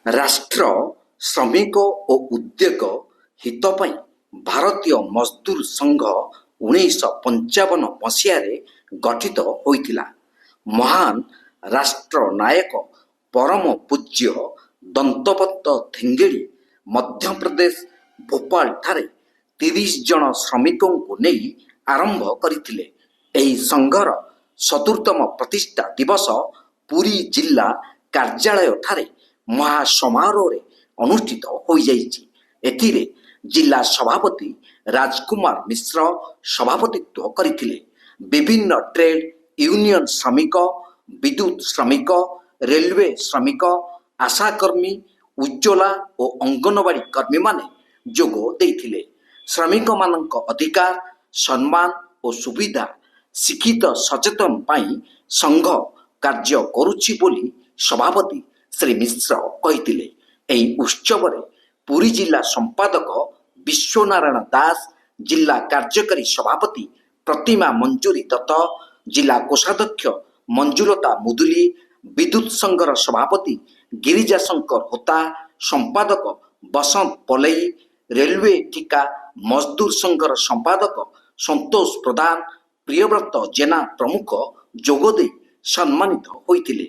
ରାଷ୍ଟ୍ର, ଶ୍ରମିକ ଓ ଉଦ୍ୟୋଗ ହିତ ପାଇଁ ଭାରତୀୟ ମଜଦୁର ସଂଘ 1955 ମସିହାରେ ଗଠିତ ହୋଇଥିଲା। ମହାନ ରାଷ୍ଟ୍ରନାୟକ ପରମ ପୂଜ୍ୟ ଦନ୍ତପନ୍ତ ଠେଙ୍ଗେଡ଼ି ମଧ୍ୟପ୍ରଦେଶ ଭୋପାଳଠାରେ 30 ଜଣ ଶ୍ରମିକଙ୍କୁ ନେଇ ଆରମ୍ଭ କରିଥିଲେ। ଏହି ସଂଘର 70ତମ ପ୍ରତିଷ୍ଠା ଦିବସ ପୁରୀ ଜିଲ୍ଲା କାର୍ଯ୍ୟାଳୟଠାରେ ମହାସମାରୋହରେ ଅନୁଷ୍ଠିତ ହୋଇଯାଇଛି। ଏଥିରେ ଜିଲ୍ଲା ସଭାପତି ରାଜକୁମାର ମିଶ୍ର ସଭାପତିତ୍ୱ କରିଥିଲେ। ବିଭିନ୍ନ ଟ୍ରେଡ୍ ୟୁନିୟନ ଶ୍ରମିକ, ବିଦ୍ୟୁତ ଶ୍ରମିକ, ରେଲୱେ ଶ୍ରମିକ, ଆଶାକର୍ମୀ, ଉଜ୍ଜ୍ୱଲା ଓ ଅଙ୍ଗନବାଡି କର୍ମୀମାନେ ଯୋଗ ଦେଇଥିଲେ। ଶ୍ରମିକମାନଙ୍କ ଅଧିକାର, ସମ୍ମାନ ଓ ସୁବିଧା, ଶିକ୍ଷିତ ସଚେତନ ପାଇଁ ସଂଘ କାର୍ଯ୍ୟ କରୁଛି ବୋଲି ସଭାପତି ଶ୍ରୀ ମିଶ୍ର କହିଥିଲେ। ଏହି ଉତ୍ସବରେ ପୁରୀ ଜିଲ୍ଲା ସମ୍ପାଦକ ବିଶ୍ୱନାରାୟଣ ଦାସ, ଜିଲ୍ଲା କାର୍ଯ୍ୟକାରୀ ସଭାପତି ପ୍ରତିମା ମଞ୍ଜୁରୀ ଦତ୍ତ, ଜିଲ୍ଲା କୋଷାଧ୍ୟକ୍ଷ ମଞ୍ଜୁଲତା ମୁଦୁଲି, ବିଦ୍ୟୁତ ସଂଘର ସଭାପତି ଗିରିଜା ଶଙ୍କର ହୋତା, ସମ୍ପାଦକ ବସନ୍ତ ପଲେଇ, ରେଲୱେ ଠିକା ମଜଦୁର ସଂଘର ସମ୍ପାଦକ ସନ୍ତୋଷ ପ୍ରଧାନ, ପ୍ରିୟବ୍ରତ ଜେନା ପ୍ରମୁଖ ଯୋଗଦେଇ ସମ୍ମାନିତ ହୋଇଥିଲେ।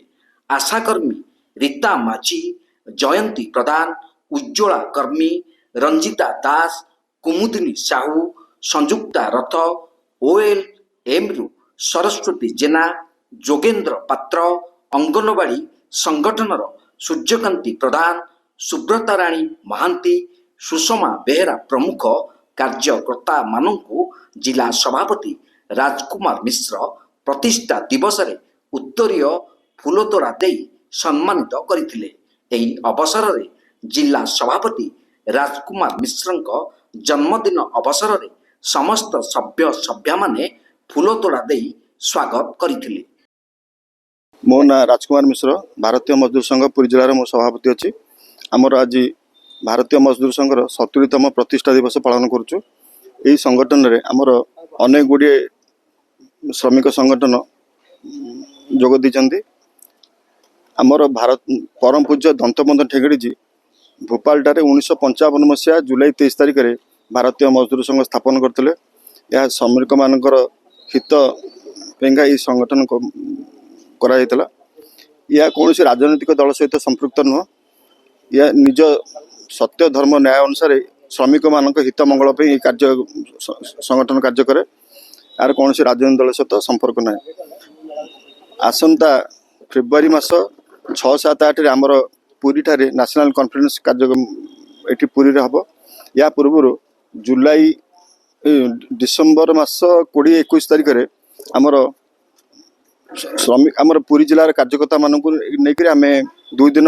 ଆଶାକର୍ମୀ ରୀତା ମାଝୀ, ଜୟନ୍ତୀ ପ୍ରଧାନ, ଉଜ୍ଜ୍ୱଳା କର୍ମୀ, ରଞ୍ଜିତା ଦାସ, କୁମୁଦିନୀ ସାହୁ, ସଂଯୁକ୍ତା ରଥ, ଓଏଲ୍ ଏମ୍ରୁ ସରସ୍ୱତୀ ଜେନା, ଯୋଗେନ୍ଦ୍ର ପାତ୍ର, ଅଙ୍ଗନବାଡି ସଂଗଠନର ସୂର୍ଯ୍ୟକାନ୍ତି ପ୍ରଧାନ, ସୁବ୍ରତା ରାଣୀ ମହାନ୍ତି, ସୁଷମା ବେହେରା ପ୍ରମୁଖ କାର୍ଯ୍ୟକର୍ତ୍ତାମାନଙ୍କୁ ଜିଲ୍ଲା ସଭାପତି ରାଜକୁମାର ମିଶ୍ର ପ୍ରତିଷ୍ଠା ଦିବସରେ ଉତ୍ତରୀୟ, ଫୁଲତୋଡ଼ା ଦେଇ ସମ୍ମାନିତ କରିଥିଲେ। ଏହି ଅବସରରେ ଜିଲ୍ଲା ସଭାପତି ରାଜକୁମାର ମିଶ୍ରଙ୍କ ଜନ୍ମଦିନ ଅବସରରେ ସମସ୍ତ ସଭ୍ୟ ସଭ୍ୟାମାନେ ଫୁଲତୋଡ଼ା ଦେଇ ସ୍ୱାଗତ କରିଥିଲେ। ମୋ ନାଁ ରାଜକୁମାର ମିଶ୍ର। ଭାରତୀୟ ମଜଦୁର ସଂଘ ପୁରୀ ଜିଲ୍ଲାର ମୁଁ ସଭାପତି ଅଛି। ଆମର ଆଜି ଭାରତୀୟ ମଜଦୁର ସଂଘର 70ତମ ପ୍ରତିଷ୍ଠା ଦିବସ ପାଳନ କରୁଛୁ। ଏହି ସଂଗଠନରେ ଆମର ଅନେକ ଗୁଡ଼ିଏ ଶ୍ରମିକ ସଂଗଠନ ଯୋଗ ଦେଇଛନ୍ତି। ଆମର ଭାରତ ପରମ ପୂଜ୍ୟ ଦନ୍ତପନ୍ତ ଠେଙ୍ଗେଡ଼ିଜୀ ଭୋପାଳଠାରେ 1955 ମସିହା ଜୁଲାଇ 23 ତାରିଖରେ ଭାରତୀୟ ମଜଦୁର ସଂଘ ସ୍ଥାପନ କରିଥିଲେ। ଏହା ଶ୍ରମିକମାନଙ୍କର ହିତ ପାଇଁକା ଏହି ସଂଗଠନ କରାଯାଇଥିଲା। ଏହା କୌଣସି ରାଜନୈତିକ ଦଳ ସହିତ ସମ୍ପୃକ୍ତ ନୁହଁ। ଏହା ନିଜ ସତ୍ୟ, ଧର୍ମ, ନ୍ୟାୟ ଅନୁସାରେ ଶ୍ରମିକମାନଙ୍କ ହିତ ମଙ୍ଗଳ ପାଇଁ ଏହି କାର୍ଯ୍ୟ ସଂଗଠନ କାର୍ଯ୍ୟ କରେ। ଏହାର କୌଣସି ରାଜନୈତିକ ଦଳ ସହିତ ସମ୍ପର୍କ ନାହିଁ। ଆସନ୍ତା ଫେବୃଆରୀ ମାସ 6, 7, 8ରେ ଆମର ପୁରୀଠାରେ ନ୍ୟାସନାଲ କନଫରେନ୍ସ କାର୍ଯ୍ୟକ୍ରମ ଏଠି ପୁରୀରେ ହେବ। ୟା ପୂର୍ବରୁ ଜୁଲାଇ ଡିସେମ୍ବର ମାସ 20, 21 ତାରିଖରେ ଆମର ଶ୍ରମିକ, ଆମର ପୁରୀ ଜିଲ୍ଲାର କାର୍ଯ୍ୟକର୍ତ୍ତାମାନଙ୍କୁ ନେଇକରି ଆମେ 2 ଦିନ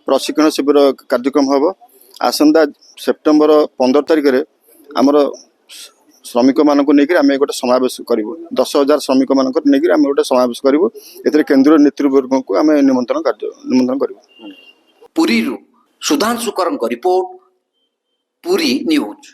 ପ୍ରଶିକ୍ଷଣ ଶିବିର କାର୍ଯ୍ୟକ୍ରମ ହେବ। ଆସନ୍ତା ସେପ୍ଟେମ୍ବର 15 ତାରିଖରେ ଆମର ଶ୍ରମିକମାନଙ୍କୁ ନେଇକରି ଆମେ ଗୋଟେ ସମାବେଶ କରିବୁ। 10,000 ଶ୍ରମିକମାନଙ୍କର ନେଇକରି ଆମେ ଗୋଟେ ସମାବେଶ କରିବୁ। ଏଥିରେ କେନ୍ଦ୍ରୀୟ ନେତୃବର୍ଗଙ୍କୁ ଆମେ ନିମନ୍ତ୍ରଣ କରିବୁ। ପୁରୀରୁ ସୁଧାଂଶୁ କରଙ୍କ ରିପୋର୍ଟ, ପୁରୀ ନ୍ୟୁଜ୍।